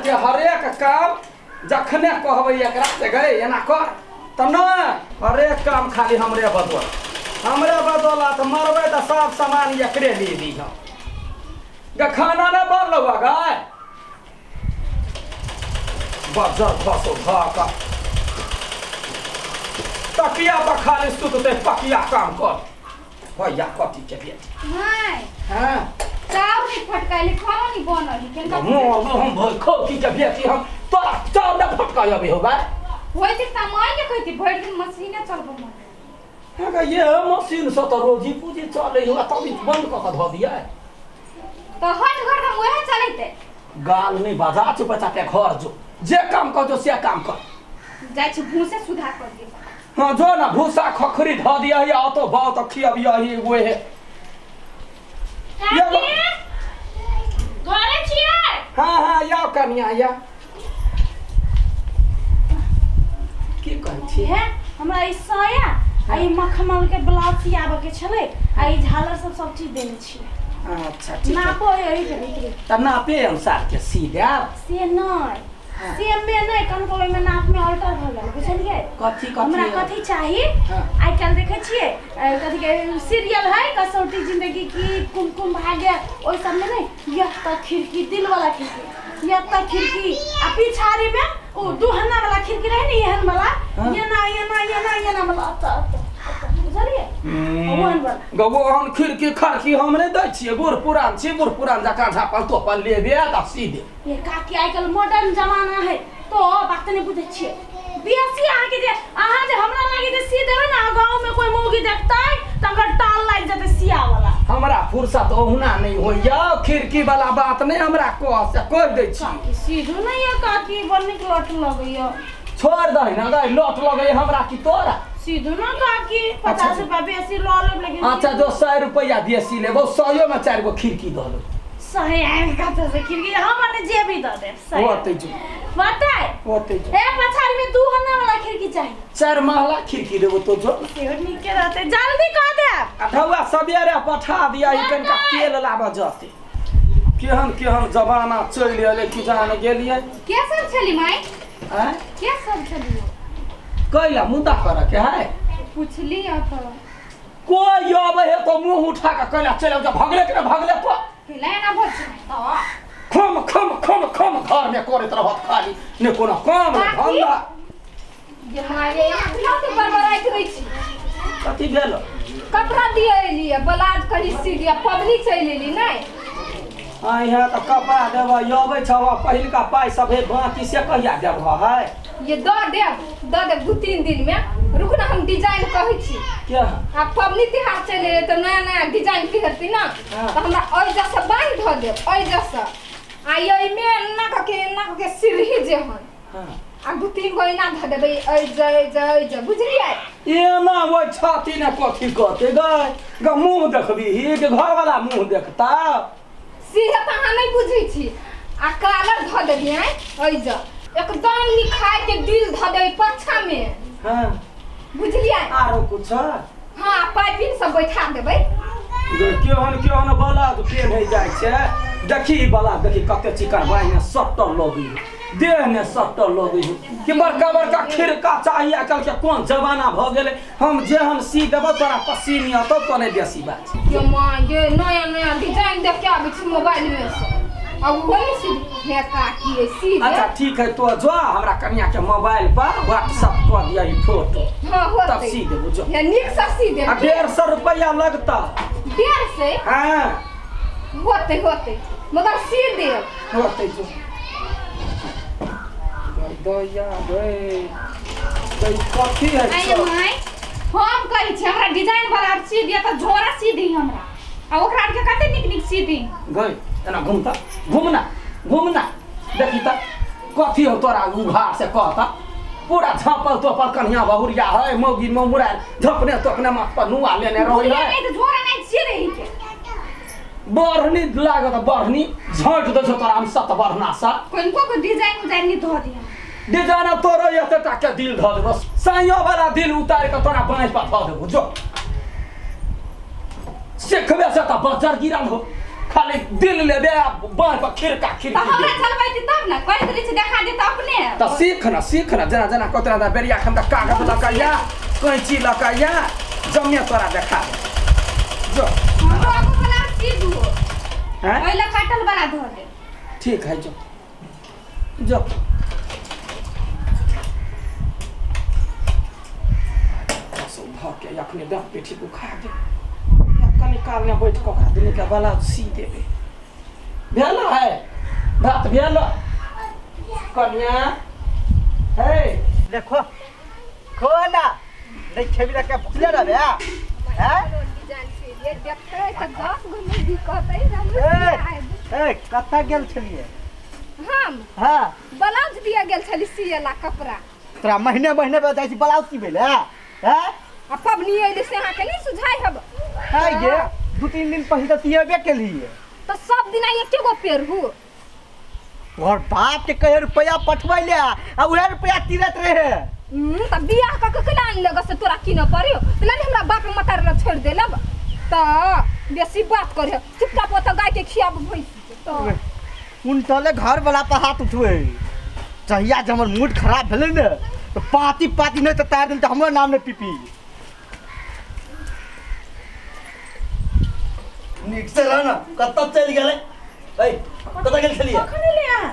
छै हरेक काम जखने कहबै एकरा से गए एना कर तऽ नहि हरेक काम खाली हमरे बदौलत हमरे बदौलत मरबै तऽ सब सामान एकरे लिए दिह गे खाना नहि बनलौ गाय बज्जर खसो धऽ कऽ तकिया पर खाली सुततै पकिया काम कर भैया कथी के बेटी माय हाँ चाउर नहीं फटकाइले खाना नहीं बनल है केनका मुँह हम भर खोकी के बेटी हम तोरा चाउर न फटकाइ अबै हो बा होइ छै त माय के कहती भरि दिन मशीने चलबो मन हाँ ये मशीन से तो रोजी पूजी चले हो तभी बंद कऽ के धऽ दिया त हट घर हम वएह चलैते गाल नहीं बजा चुप चापे घर जो जे काम कर जो से काम कर जाइ छी भूसे सुधार कर दियो हाँ जो ना भूसा खखरी धऽ दिया ही आओ तो बाव तो खियाबिया ही वो है काकी घरे छियै हाँ हाँ या कनिया या की कहै छी हे हमरा ई साया आ ई मखमल के ब्लाउज सियाबऽ के छलै आ ई झालर सब सब चीज देने छियै अच्छा ठीक है नापो एही के भीतरी तऽ नापे अनुसार के सी देब से नहि सेम में नहि कनको ओहिमे नाप में अल्टर भऽ गेल बुझलियै कथी कथी हमरा कथी चाही हाँ। आइ काल्हि देखै छियै कथी के सीरियल है कसौटी जिंदगी की कुमकुम भाग्य ओहि सबमे नहि यह तक खिड़की दिल वाला खिड़की यह तक खिड़की आ पिछाड़ी में ओ दुहना वाला खिड़की रहे ने एहन वाला हाँ। एना एना एना एना वाला अतऽ अतऽ अतऽ बुझलियै ओहन वाला गो ओहन खिड़की खड़की हम नहि दै छियै बूढ़ पुरान छी बूढ़ पुरान जकाँ झापल तोपल लेबे तऽ सी दे ये काकी आइ काल्हि मॉडर्न जमाना है तो बात नहीं बुझै छियै बेसी अहाँके जे अहाँ जे हमरा लागे जे सी देबै ने गाँव में कोई मौगी देखतै तऽ ओकर टाल लागि जेतै सिया वाला हमरा फुर्सत ओहुना नहि होइया खिड़की वाला बात नहि हमरा कह से कहि दै छी काकी सीधो नहीं है काकी बड़ नीक लट लगैया छोड़ दही ना गई लट लगै हमरा की तोरा सीधो ना काकी 50 रुपया बेसी लऽ लेब लेकिन अच्छा जो 100 रुपैआ बेसी लेबौ सयो में चारि गो खिड़की दऽ देबौ सही आबि कतऽ से खिड़की हम अपने जेबी दऽ देब सही ओतै जो बताए ओतै जो ए पछाड़ी में दू हन्ना वाला खिड़की चाही चारि महला खिड़की देबौ तो जो सेहो नीके रहतै जल्दी कऽ देब आ ढौआ सबेरे पठा दिया ई कनिका तेल लाबऽ जते केहन केहन जमाना चलि एलै की जाने गेलियै के सब छली माय आँय के सब छली कैला मुद्दा करऽ के है पुछली तऽ कोई अबै है तो मुंह उठा के कैला चलि आउ भगले के ने भगले पर कैला एना भऽ छै तऽ खम खम खम खम घर में करैत रहत खाली ने कोनो काम ने काकी? धंधा ये माय अखनो से बड़बड़ाइत रहै छी कथी भेल कपड़ा दिए एलियै ब्लाउज कनि सी दिया पबनी चलि एली नहि आइ है तऽ कपड़ा देबै अबै छह पहिलका पाइ सब है बाकी से कहिया देबह है ये दऽ देब दऽ देब 2-3 दिन में रुक ना हम डिजाइन कहै छी के आ पबनी तिहार चलि एलै तऽ नया नया डिजाइन पिहरती ना हाँ। तऽ हमरा एहि जैसा बान्हि धऽ देब एहि जैसा आ एहिमे एना कऽ के एना कऽ के सिरही जे हन हाँ। आ 2-3 गो एना धऽ देबै एहि जे एहि जे एहि जे बुझलियै एना ओहि छाती ने कथी कहते गए ग मुँह देखबी के घरवाला मुँह देखता सीधे तऽ अहाँ नहि बुझै छी आ कालर धऽ देलियै एहि जे एकदम निखार के दिल धऽ देबै पच्छा में हाँ बुझलियै आरो कुछ हाँ पाइपिंग सब बैठा देबै केहन केहन बलद पेन्है जाइ छै देखी ई बलद देखी कते चिकन बाँहि सट्टल लगै है देह ने सट्टल लगै है कि बड़का बड़का खिड़का चाही आइ काल्हि के कोन जमाना भऽ गेलै हम जेहन सी देबौ तोरा पसीन अतौ तो नहि बेसी बात ये माँ ये नया नया डिजाइन देख के आबै छी मोबाइल में से आ ओहो में सीधे हे काकी ये सीधे अच्छा ठीक है तो जो हमरा कनिया के मोबाइल पर व्हाट्सएप कऽ दिया ई फोटो हाँ होतै तब सी देबो जो ये नीक से सी देब आ 150 रुपया लगता 150 हाँ होतै होतै मगर सी देब होतै जो दैया दै दै कथी है आइ सब? माय हम कहै छी हमरा डिजाइन वाला सी दिया तऽ झोरा सी दी हमरा आ ओकरा आरके कते नीक नीक सी दी गई एना घूमता घूमना घूमना देखी त कथी हो तोरा उघार से कहता पूरा झाँपल तोपल कन्या बहुरिया है मौगी ममुरा झपने तोपने माथ पर नुआ लेने रही बुढ़िया है नहि तऽ झोरा नहि सी रही के बढ़नी लागत बढ़नी झाँट दै छौ तोरा हम सत बढ़ना सा कोनको को डिजाइन उजाइन नहि धऽ दिया डिजाइन अब तोरो एते टा के दिल धऽ देबो साइयो वाला दिल उतार के तोरा बाँहि पर धऽ देबो जो सिखबे से तऽ बजर गिरल हो खाली दिल लेबे आ बाँह पर खिड़का तऽ खिड़की हमरा देबे। चलबै तब ने कहि देली छी देखा दे तऽ अपने तऽ सीख न सीख न जेना जेना कहते रहता बेरिया खन तऽ कागज लऽ कऽ या कैंची लऽ कऽ या जमे तोरा देखा दे जो। हमरो आगू वाला चीज हो। हैं? ओहि लए काटल वाला धऽ दे। ठीक है, जो जो। धऽ के अखने डाँट पेठी उखा गेल। कनी काल ने बैठ कऽ ओकरा दुनूके ब्लाउज सी देबै। भेल है भात भेल कनिया हे? देखो खो ना, नहीं खेबी रख के भुखले रहबे हैं? देखते तऽ 10 गो मुर्गी कहतै हमरो। ए ए, कतऽ गेल छलियै? हम? हाँ। ब्लाउज दिया गेल छली सियला कपड़ा। तोरा महीने महीने पर जाइ छी ब्लाउज सिबै ले हैं? आ पबनी अइले से अहाँके नहि सुझाइ हब? है गे, 2-3 दिन पहिले तऽ सियेबे केलियै। तऽ सब दिन एके गो पेरहू? तोहर बाप के कहे रुपया पठबै ले आ उहे रुपया तीरत रहे। तऽ बियाह कऽ के केना आनि लेगा से तोरा कीनऽ पड़ियो तऽ नहि हमरा बाप मतार लग छोड़ि देलब तऽ बेसी बात करे। चुपचाप ओतऽ गायके खियाब भैंस के तऽ। उनटले घर वाला पर हाथ उठबै। जहिया जे हमर मूड खराब भेलै ने तऽ पाती पाती नहि तऽ तार देल तऽ हमरो नाम नहि पीपी। नीक से रह न। कतऽ चलि गेलै? ऐ, कतऽ गेल छलियै? कखन एलियै अहाँ?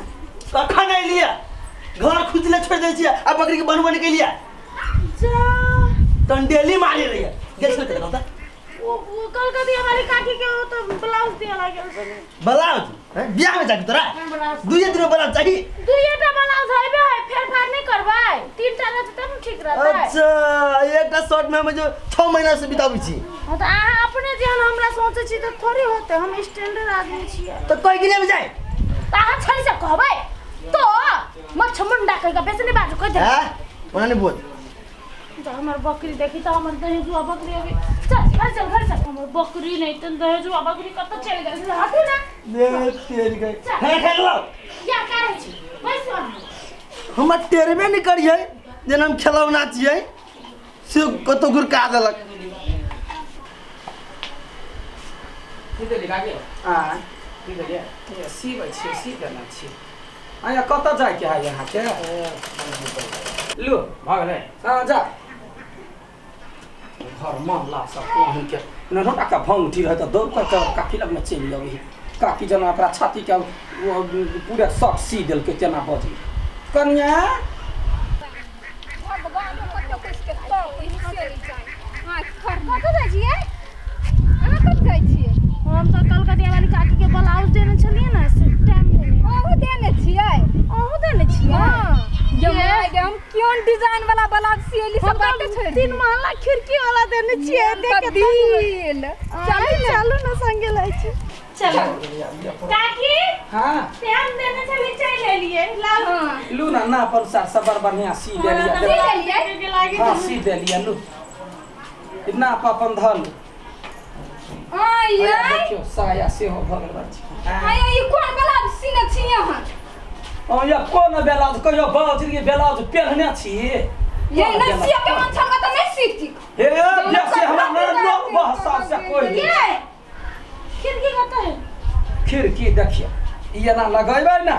कखन एलियै? घर खुजले छोड़ि दै छियै आ बकरी के बनबो नहि केलियै। जा। टंडेली मारे रहियै। गेल छलै कतऽ? ओ कलकतिया वाली काकी के ओ तऽ ब्लाउज दिया लागल छलै। ब्लाउज हैं? बियाह में जाके तोरा दुइये दिन में ब्लाउज चाही? दुइएटा ब्लाउज हेबे है, फेर फार नहि करबै। तीनटा रहतै तब ने ठीक रहतै। अच्छा, एकटा शर्ट में हम जो 6 महीना से बिताबै छी। हाँ, तऽ अहाँ अपने जेहन हमरा सोचै छी तऽ थोड़े होतै। हम स्टैंडर्ड आदमी छियै। तऽ कोई के लेबे जाए? तऽ अहाँ छड़ी से कहबै तो मच्छ मुंडा कहि कऽ बेसी नहि बाजू, कहि देबै। हैं, ओना नहीं बोल। तऽ हमर बकरी देखी तऽ, हमर दहेजुआ बकरी अभी। चल घर, चल घर चल। हमर बकरी नहि तऽ दहेजुआ बकरी कतऽ चलि गेल? हटू ने। ले तेरी गई है, खेलो। या का रहै छी? बैसू अहाँ। हमर टेरबे नहीं करियै, जेना हम खेलौना छियै से कतौ गुरका देलक। की देली काकी? आ। की देलियै? ये सीबै छियै, सी देने छी। आया, कतऽ जाइके है अहाँके? लू। भऽ गेलै। हाँ, जा। घर मामला सब के नोटा के भंगठी रहै तऽ दौड़ कऽ काकी लगमे चलि अबै। काकी जेना ओकरा छातीके ओ पूरा शर्ट सी देलकै तेना बजै। कनिया। भगवान, हम कतौ कुछ के तो कोई से नहि जाय। हाँ, कतऽ जाइ छियै अहाँ? कतऽ जाइ छियै? हम तऽ कलकतिया वाली काकी के ब्लाउज देने छलियै ने, से टाइम लेने। अहूँ देने छियै? अहूँ देने छियै? हाँ। जे माय गे, हम कोन डिजाइन वाला ब्लाउज सियली हम सब बाते तऽ छोड़ि तीन महला खिड़की वाला देने छियै। देख के दिल। चलू, चलू ने, संगे लै छी। चलू काकी। हाँ। टाइम देने छलियै, चलि एलियै, लाउ। हाँ। लू ना, नाप अनुसार सब बड़ बढ़िआँ सी देलियै। सी देलियै? लागी। हाँ, सी देलियै। लू, नाप अपन धऽ लू। आय। आया, देखियौ, साया सेहो भऽ गेल बच्चा। आय, ई कोन ब्लाउज सीने छी अहाँ? ओ या कोन ब्लाउज? कहियो ब्लाउज ब्लाउज पेन्हने छी? ये नहि सिया के मन छल तऽ नहि सीती। हे, बेसी हमरा नहि लोग बहसा से कोइ नहीं। ये खिड़की कतऽ है? खिड़की देखियौ, ई एना लगेबै ने,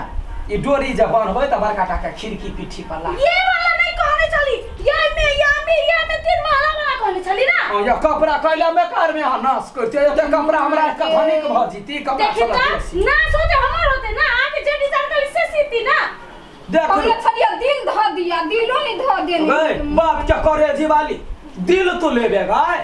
ई डोरी जे बान्हबै तऽ बड़का टा के खिड़की पीठी पर लाग। ये वाला नहीं कहने छली, ये में, ये में, ये में तीन महला वाला कहने छली ना। ओ ये कपड़ा कैला में कार में अहाँ नाश करते? एते कपड़ा हमरा एक धनिक भऽ जीती कपड़ा। देखी छलक तऽ बेसी। ना सोचे हमर होते ना, आके जे डिजाइन करी से सीती ना। देख। कहले छलियै दिल धऽ दिया, दिलो नहि धऽ देने। गै, बाप के करे जीवाली दिल तू लेबे गाय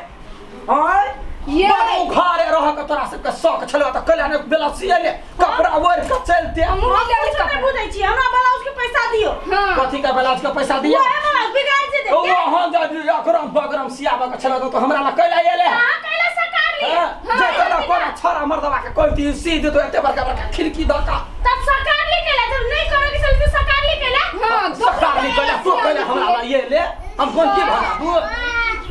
आय? ये। बड़ उखाड़े रह के तोरा सबके शौक छलो तऽ कैला ने बेला सियले कपड़ा ओढ़ के चलते? हमहूँ हम लेबै कुछो नहीं कपड़ा। बुझै छी, हमरा ब्लाउज के पैसा दियो। हाँ। कथी के ब्लाउज के पैसा दिया? ओहे ब्लाउज बिगाड़ जे ओ दे। अहाँ जे अकरम बगरम सियाबऽ के छलो तऽ हमरा लग कैला एले? अहाँ कैला सकार लिए? हाँ, जे तोरा कोना छड़ा मर्दवा के कहती सी देतो एते बड़का बड़का खिड़की दऽ का। तब सकार लिए कैला? जब नहीं करे के चलते सकार लिए कैला? हाँ। सकारली कैला तो कैला हमरा लग ये ले? हम कोन की भगा दू?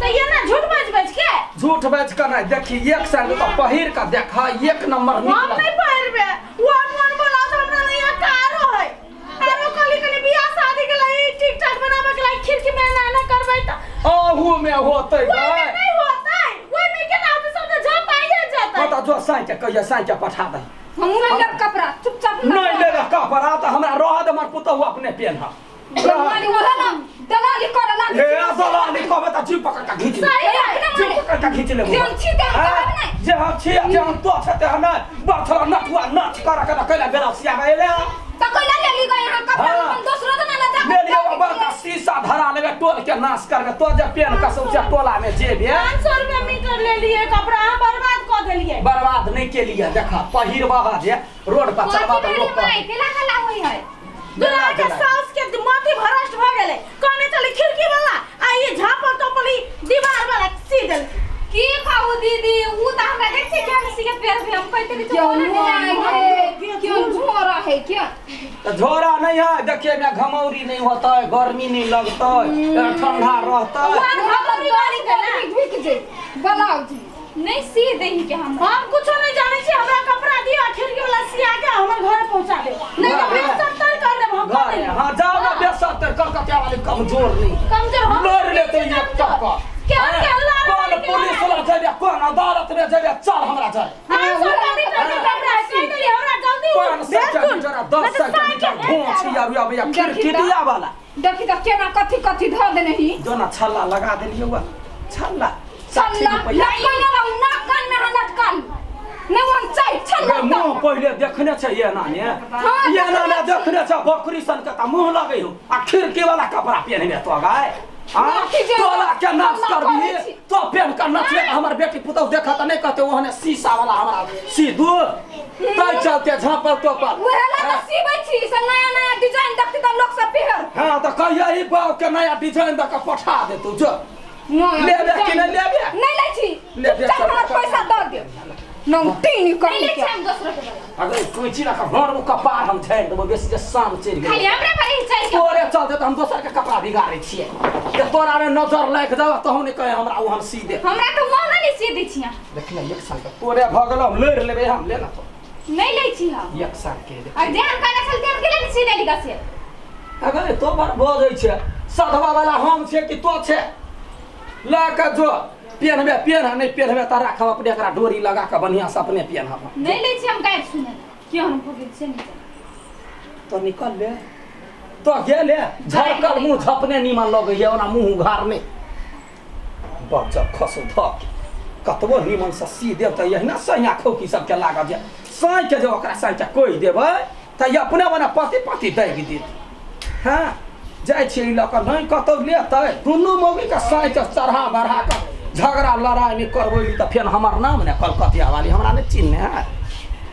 तो ये ना झूठ बाज बाज के। झूठ बाज के नहीं। देखी, एक साल तो पहिर के देखा, एक नंबर हम निकल। नहीं पहिरबे वन वन ब्लाउज। हमरा नहीं यहाँ कारो है, कारो कली कली बियाह शादी के लिए ठीक ठाक बनावे के लिए खिड़की में ना ना करबै त अहू में होते ओए में गए। नहीं होतै। ओए में केना होतै? सब तऽ झप आइए जेतै। हाँ तो जो साई के कहिए साई के पठा दही। हम नहीं लेब कपड़ा, चुपचाप नहीं लेबे कपड़ा तो हमरा रह दे, हमर पुतहु अपने पेन्ह। माने वह ना दलाली करे लाग। हे दलाली कहबे त जीभ पकड़ के घीच ले, जीभ पकड़ के घीच लेबो। जे हम छी ते हम कहब नहि। जे हम छी जे हम तो छै ते हम नहि। बर्थला नटुआ नाच कर के त कैला बेला सियाबे एले। त कैला लेली गए यहाँ कपड़ा? हाँ। हम दोसरो दिन ना जा ले लियो, बड़का शीशा धरा लेबे, टोल के नाश करबे। तो जे पेन के सौंसे टोला में जेबे। 500 रुपया मीटर ले लिए कपड़ा, हम बर्बाद कऽ देलिए। बर्बाद नहीं के लिए, देखा पहिरबा जे रोड पर चलबा त लोग माय केला हल्ला होई है। दुलार के सास के मति भ्रष्ट भ गेलै। कहने चले खिड़की वाला आ ई झापल टोपली दीवार वाला सी देल। की कहू दीदी, ऊ त हमरा देख छी केहन सी के पेड़ भी हम कहते रही। क्यों है, क्यों झोरा है क्या? तो झोरा नहीं है, देखिए में घमौरी नहीं होता है, गर्मी नहीं लगता है, ठंडा रहता है। ढुक जे ब्लाउज नहीं सी देही के हम कुछो नहीं जानै छी। हमरा कपड़ा दियो, खिड़की वाला सिया के हमर घर पहुंचा दे, नहीं तो बेसत्तर कर देब हम। घर हां जाओ ना, बेसत्तर कलकतिया वाले कमजोर नहीं, कमजोर हम लड़ लेते एक टक्कर। के के लड़ कौन पुलिस वाला जेबे, कौन अदालत में जेबे, चल हमरा जाए। 500 रुपया मीटर के कपड़ा सी देली हमरा, जल्दी 5 सेंटीमीटर 10 सेंटीमीटर घोंच या या खिड़की दिया वाला। देखी त केना कथी कथी धऽ देने ही। जोना छल्ला लगा देलियै हुआ, छल्ला छल्ला लटकल रहू ना कान में लटकल नहीं, हम चाहि छल्ला। मुंह पहिले देखने छै ये ना ने, ये ना ने देखने छै बकरी सन के त मुंह लगै हो आ खिड़की वाला कपड़ा पेनबे तो गाय। हां तोला के नाश करबी तो पेन के नचबे, हमर बेटी पुतहु देखत नहीं कहते ओहने शीशा वाला हमरा सीधू तै चलते झापल तोपल उहे ला त सीबै छी से नया नया डिजाइन देखती त लोक सब पेहर। हां त कहिया ई बाप के नया डिजाइन द के पठा देतौ। जो लेबे कि नहीं लेबे? नहीं लै छी, चुपचाप हमर पैसा दऽ दे। नौटीनी नहीं करी ले के छी हम दोसरो के वाला। अगर कोई रख भर वो कपार हम झाड़ि देबो, बेसी जे शाम चलि खाली गेल हमरा पर ही चल के तोरे चलते त हम दोसर के कपड़ा बिगाड़ै छियै। जे तोरा ने नजर लागि जाओ तहु ने कहे हमरा ओहन सी दे। हमरा त ओहन नहीं सी दै छी। देखने एक साल के तोरे भ गेल, हम लड़ि लेबै, हम ले ना तो नहीं लै छी हम एक साल के देख। आ जेहन कहने छल तेहन के ले सी देली गसे। अगर तो बड़ बजै छै सधवा वाला हम छै कि तो छै, लऽ के जो पेनबे पेन, नहीं पेनबे त राखब अपने, एकरा डोरी लगा के बढ़िया से अपने पेनहब। नहीं लै छी हम गायब सुने केहन भऽ गेल से नहीं। तो निकल ले तो गेले झरकल मुँह झपने नीमन लगैया, ओना मुँह उघारने बच्चा खसो धक कतबो नीमन से सी देब त एहिना सैया खौकी सबके लागत जे साँइ के जे ओकरा साँइ के कहि देबै त ई अपने मने पति पति दागि देत। हाँ जाइ छियै ई लऽ कऽ नहि कतौ लेतै, दुनू मौगीके साँइ के चढ़ा बढ़ा कऽ झगड़ा लड़ाइ नहि करबैली त फेर हमर नाम ने कलकतिया वाली हमरा नहि चिन्हने।